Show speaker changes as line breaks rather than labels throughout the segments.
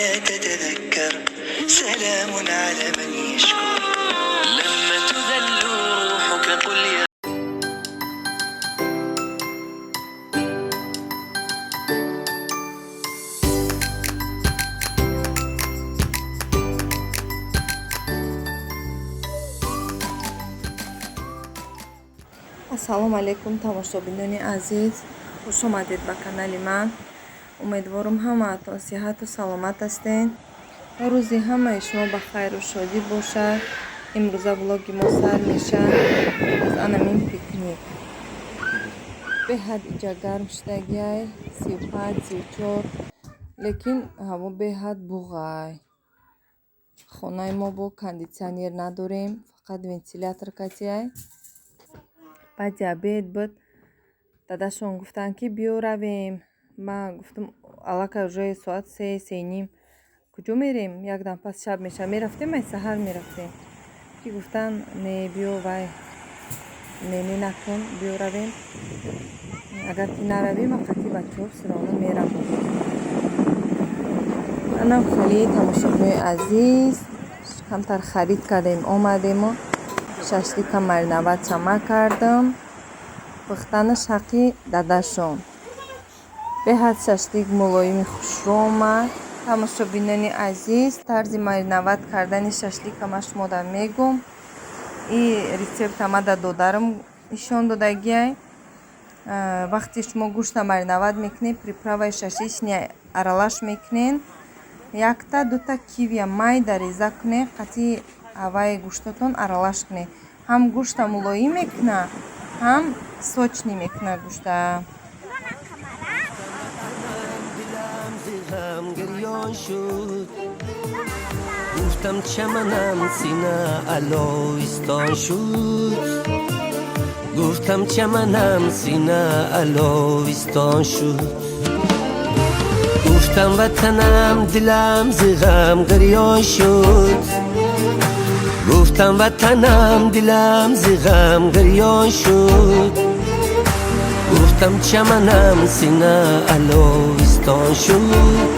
لا تتذكر. سلام على من يشكر. لما تذل روحك قل يا
Ассалому алайкум, тамошобинони азиз, хушомадед ба канали ман. Умедворам, ҳамаатон сиҳату саломат ҳастед. Рӯзи ҳамаи шумо ба хайру шодӣ бошад. Имрӯза влоги мо сар мешавад аз анамин пикник. Беҳад иҷа гарм шудагиай, 35, 34, лекин ҳаво беҳад буғай. Хонаи мо бо кондитсионер надорем, фақат вентилятор катиай. Баъди обед буд, дадашон гуфтанд, ки биё равем. Ман гуфтам, аллакай уже соат 3, 3:30, куҷо мерем? Якдам пас шаб мешавад. Мерафтем, ай саҳар мерафтем. Ки гуфтанд, не, биё, вай, не, накун, биё равем. Агар ки наравем, ман қатъи бачаҳо всё равно мерам. Анам хеле, тамошобинои азиз, камтар харид кардем, омадему шашлика мариновать чама кардам. Пухтанаш ҳаққи дадашон. Беҳад шашлик мулоими хушрӯ омад. Тамошобинони азиз, тарзи мариновать кардани шашлика ман шумода мегӯм. И рецепта ма да додарам нишон додагиай. Вақте шумо гӯшта мариновать мекунед, приправаи шашличный аралаш мекунед, якта дута кивия майда реза кунед, қатъи ҳаваи гӯштотон аралаш кунед. Ҳам гӯшта мулоим мекунад, ҳам сочный мекунад гӯшта.
Дилам зи ғам гирён шуд. Гуфтам, чаманам сина алоистон шуд. Гуфтам, чаманам сина алоистон шуд. Гуфтам, ватанам, дилам зи ғам гирён шуд. Гуфтам, ватанам, дилам зи ғам гирён шуд. Гуфтам, чаманам сина алоистон шуд.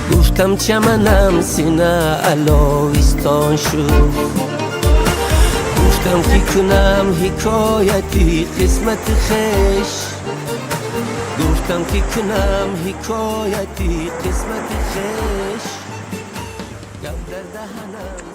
Гуфтам, чаманам сина алоистон шуд. Гуфтам, ки кунам ҳикояти қисмати хеш. Гуфтам, ки кунам ҳикояти қисмати хеш. Гап дар даҳанам.